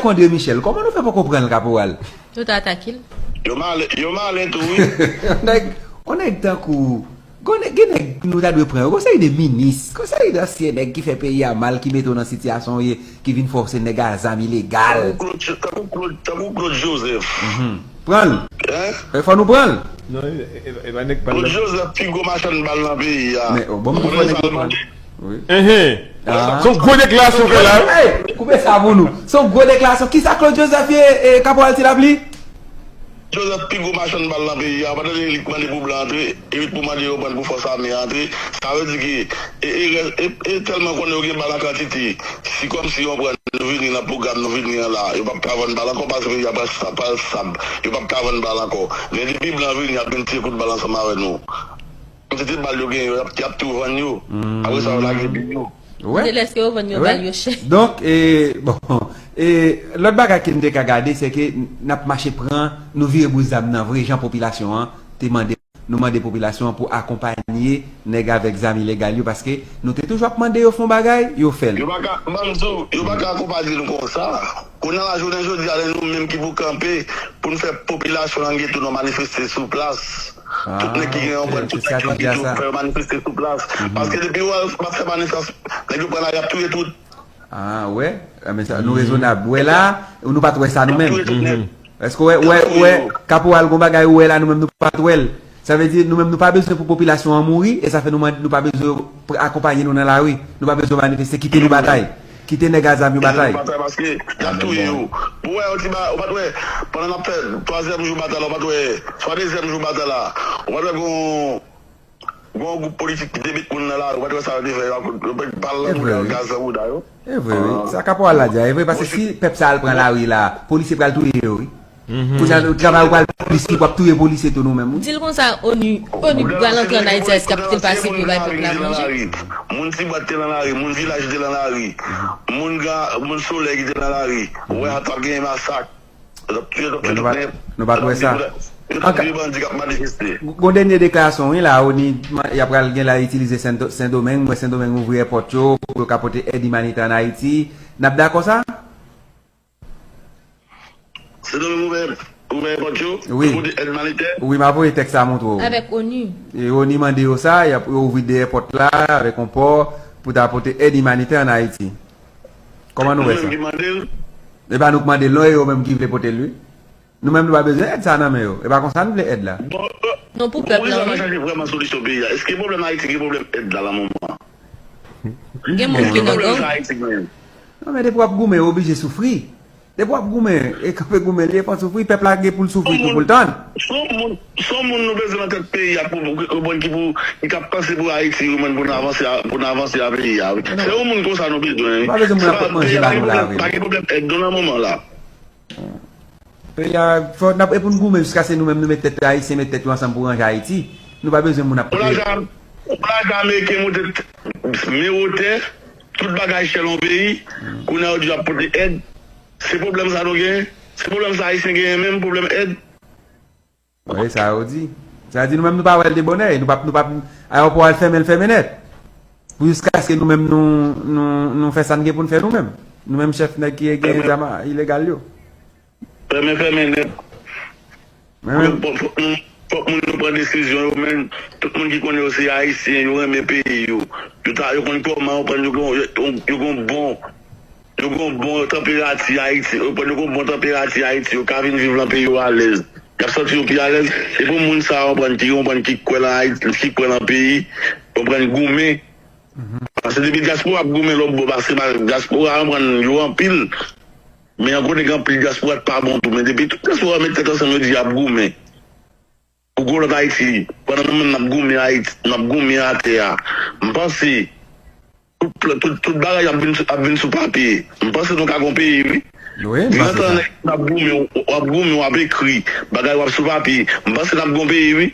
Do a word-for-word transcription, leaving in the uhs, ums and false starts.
André Michel, kòman nou fè poko pran l, kaporal? Yo ta atake l. Yo malen, yo malen tou, wi. Nèg, yon nèg tankou, gon nèg, gen nèg nou ta dwe pran yo, gon seri de minis, gon seri de ansyen nèg ki fè peyi a mal, ki mete w nan sitiyasyon w ye, ki vin fè w se nèg a zam ilegal. Tankou Claude, tankou Claude, tankou Claude Joseph. Pran l. Hein? Fò nou pran l. Non, e, e, e pa nèg pa Claude Joseph pi gwo machann bal nan peyi a. Men, oh, bon, m Konnen sa l mande? Wi. Enhen. Ah. Se yon gwo deklarasyon fè la. Hey, koupe sa pou nou. Se yon gwo deklarasyon. Kisa Claude Joseph ye, e, kaporal Ti Lapli? Joseph pi gwo machann bal nan peyi a. Pandan li k mande pou blan antre, e li pou mande yo pran pou fòs ame antre. Sa vle di ki e, e, e, e tèlman konnen yo gen bal an kantite. Si kòmsi yo pran nou vini nan pwogram nou vini an la, yo p ap ka vann bal ankò paske peyi a pral sa-, pral sab. Yo p ap ka vann bal ankò. Men depi blan vini, y ap vin tire kout bal ansanm avè nou. Kantite bal yo genyen yo, y ap, y ap tou vann yo. Apre sa, yo lage bi yo. Wè. Delèske yo vann yo bal yo chè. Donk, e, bon, e, lòt bagay ke m te ka gade, se ke n ap mache pran, nou vire bout zam nan vre, jan popilasyon an te mande, nou mande popilasyon an pou akonpanye nèg avèk zam ilegal yo, paske nou te toujou ap mande yo fè yon bagay, yo fè l. Yo pa ka, ban m di w, yo pa ka akonpanye nou konsa. Kounye a la, jounen jodi a, lè nou menm ki pou kanpe, pou n fè popilasyon nan geto nou manifeste sou plas. Tout nèg ki gen yon pwèn, tout nèg ki nan geto pou fè yo manifeste sou plas. Paske depi w ap fè manifestasyon, nèg yo pran lari ap touye tout. Ah, wè. Ah, men sa, nou rezonab. Wè la, nou pa t wè sa nou menm. Èske wè, wè, wè, kaporal gon bagay ou wè la nou menm nou pa t wè l. Sa vle di, nou menm nou pa bezwen pou popilasyon an mouri, e sa fè nou mande, nou pa bezwen pr- akonpanye nou nan lari. Nou pa bezwen manifeste, kite nou batay. Kite nèg a zam yo batay. Batay paske y ap touye yo. Pou wè yon ti ba, ou pa t wè, pandan n ap fè twazyèm jou batay la, ou pa t wè, swa dezyèm jou batay la, ou pa t wè gon, gon gwoup politik ki te met moun nan lari, ou pa t wè sa yo te fè, yo met bal nan bouda yo, gaz nan bouda yo. E vre, wi. Sa kaporal la di a, e vre, paske si pèp sa al pran lari la, polisye pral touye yo, wi. Kounye a, travay ou pral plis ki pou ap touye polisye tou nou menm, wi. Di l konsa, ONU, ONU pral antre ann Ayiti a, èske y ap kite l pase pou yo bay pèp la manje? Moun Tibwat te nan lari, moun Vilaj te nan lari, moun Ga, moun Solèy ki te nan lari. Ou wè, t ap genyen masak. Yo t ap touye, t ap touye tout nèg. Nou pa t wè sa. Yo t ap touye bandi k ap manifeste. Gon dènye deklarasyon, wi, la, ONU, y ap pral gen la itilize Sen, Sendomeng, mwen Sendomeng ouvri èpòt yo, pou yo ka pote èd imanitè ann Ayiti. N ap dakò sa? Se nou menm ouvè, ouvè èpòt yo, pou pote èd imanitè. Wi, m a voye tèks la montre w. Avèk ONU. E ONU mande yo sa, y ap yo ouvri de èpòt la, avèk yon pò, pou ta pote èd imanitè ann Ayiti. Kòman nou wè sa? Nou menm ki mande l? E pa nou k mande l non, e yo menm ki vle pote l wi. Nou menm nou pa bezwen èd sa nan men yo. E pa konsa nou vle èd la. Bon, euh, Non, pou pèp la wi. Poukisa pa chache vrèman solisyon peyi a? Èske pwoblèm Ayiti gen pwoblèm èd la nan moman an? Gen moun ki nan gang. Non, men depi w ap goumen, ou oblije soufri. Depi w ap goumen, e kanpe goumen li, e pa soufri, pèp la gen pou l soufri tou pou l tann. Se yon moun, se yon moun nou bezwen nan tèt peyi a pou, pou, pou, ki pou, ki ka panse pou Ayiti, ou menm pou n avanse, pou n avanse a peyi a. Se yon moun konsa nou bezwen wi. Nou pa bezwen moun ap pot manje ba nou la wi. Pa gen pwoblèm èd nou nan moman la. Peyi a, fò n ap, e pou n goumen jiskaske nou menm nou met tèt Ayisyen, met tèt yo ansanm pou ranje Ayiti. Nou pa bezwen moun ap pote. Pou lajan, pou lajan ameriken moute men wotè, tout bagay chè nan yon peyi, kounye a yo di y ap pote èd. Se pwoblèm sa nou genyen? Se pwoblèm sa Ayisyen genyen menm, pwoblèm èd? Wi, sa yo di. Sa di nou menm nou pa wè l de bonè, e nou p ap, nou p ap, ayewopò a l fèmen, l fèmen nèt. Pou jiskaske nou menm nou, nou, nou fè sa n gen pou n fè nou menm. Nou menm chèf nèg ki gen zam ilegal yo. Fèmen, fèmen nèt. Fòk, fòk, fòk moun, fòk moun yo pran desizyon yo, men tout moun ki konnen yo se Ayisyen, yo renmen peyi yo. Yo ta, yo konn kòman yo pran, yo gon, yo, yo gon bon, yo gon bon tanperati Ayiti, yo pran, yo gon bon tanperati Ayiti, yo ka vin viv lan peyi yo alèz. Y ap santi yo pi alèz. Se pou moun sa yo pran, ki konprann, ki kwè lan Ayiti, ki kwè lan peyi, yo pran goumen. Paske depi dyaspora ap goumen lòt bò, paske dyaspora yo pran yo anpil. Men yon kote gen anpil dyaspora k pa bon tou, men depi tout dyaspora met tèt ansanm yo di y ap goumen pou gen yon lòt Ayiti, pandan nou menm n ap goumen Ayiti, n ap goumen atè a. M panse tout, tout, tout bagay ap vin, ap vin sou papye. M panse nou ka gen yon peyi wi. Wi, m panse sa. Gen tan nèg w ap goumen, w ap goumen, w ap ekri, bagay w ap sou papye. M panse n ap gen yon peyi wi.